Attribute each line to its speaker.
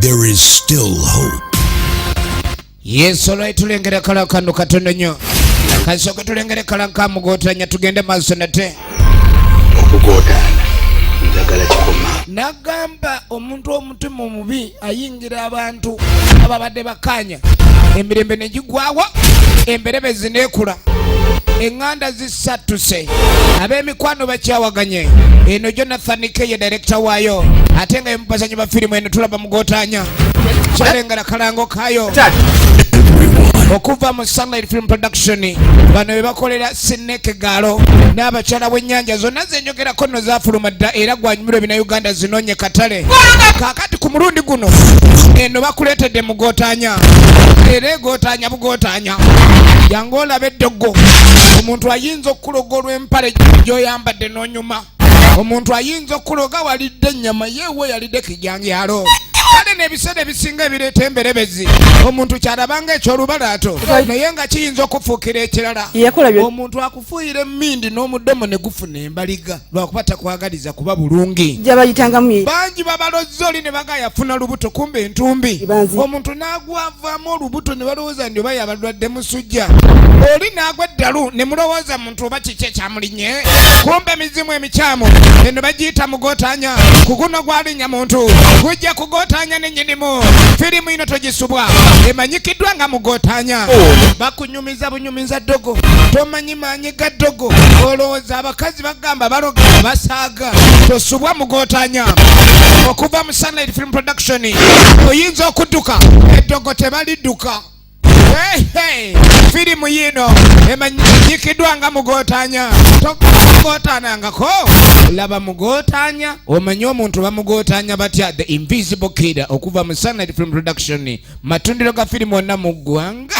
Speaker 1: There is still hope.
Speaker 2: Yes, olwai tulengera kala kano katono nnyo. Kasooke tulengere kala nkamugotanya tugende maaso nate.
Speaker 3: Okugootaana njagala kikoma.
Speaker 2: Nagamba omuntu omutima omubi ayingira abantu ababadde bakkaanya, emirembe ne gigwawo, emberebezi neekula, eŋŋanda zisattuse, ab'emikwano bakyawaganye. Eno Jonathan K ye director waayo, ate nga yemubazanyi ba firimu eno. Tulaba mugotanya kyalengera kalango kayo okuva mu Sunlight Film Production. Bano be bakolera Sineke Gaalo n'abakyala bw'ennyanja zonna zenjogerako nno zafuluma dda, era gwanyumirwa Bannayuganda zinoonye katale. Kaakati ku mulundi guno eno bakuleetedde mugotanya, era egotanya bugotanya. Jangu olaba eddogo. Omuntu ayinza okukuloga olw'empale gy'oyambadde n'onyuma. Omuntu ayinza okukuloga walidde ennyama yeewe yalidde kijanjalo. Kale n'ebiseera ebisinga ebireeta emberebezi, omuntu kyalabanga ekyolubalaato, naye nga kiyinza okufuukira ekirala.
Speaker 4: Yakola byo.
Speaker 2: Omuntu akufuuyira emmindi n'omudomo ne gufuna embaliga lwakuba takwagaliza kuba bulungi.
Speaker 4: Gyabayitangamu ye.
Speaker 2: Bangi babaloza oli ne baga yafuna lubuto, kumbe entumbi.
Speaker 4: Banzi.
Speaker 2: Omuntu n'agwavaamu olubuto ne balowooza nti oba yabalwadde musujja. Oli n'agwa eddalu ne mulowooza muntu oba kiki ekyamulinye, kumbe emizimu emikyamu. Eno bagiyita mugotanya. Ku guno gwalinnya muntu gujja kugotanya nenyinimu. Firimu ino togisubwa, emanyikiddwa nga mugotanya. Bakunyumiza bunyumiza ddogo, tomanyi maanyi ga ddogo. Olowooza abakazi bagamba baloga basaaga. Tosubwa mugotanya okuva mu Sunlight Film Production. Oyinza okudduka eddogo, tebalidduka. Hey, hey. Firimu yino emanyikiddwa nga mugotanya. Togotanangako, laba mugotanya, omanye omuntu bamugotanya batya. The Invisible Kid okuva mu Sunlight Film Production, matundiro ga firimu wonna mu ggwanga.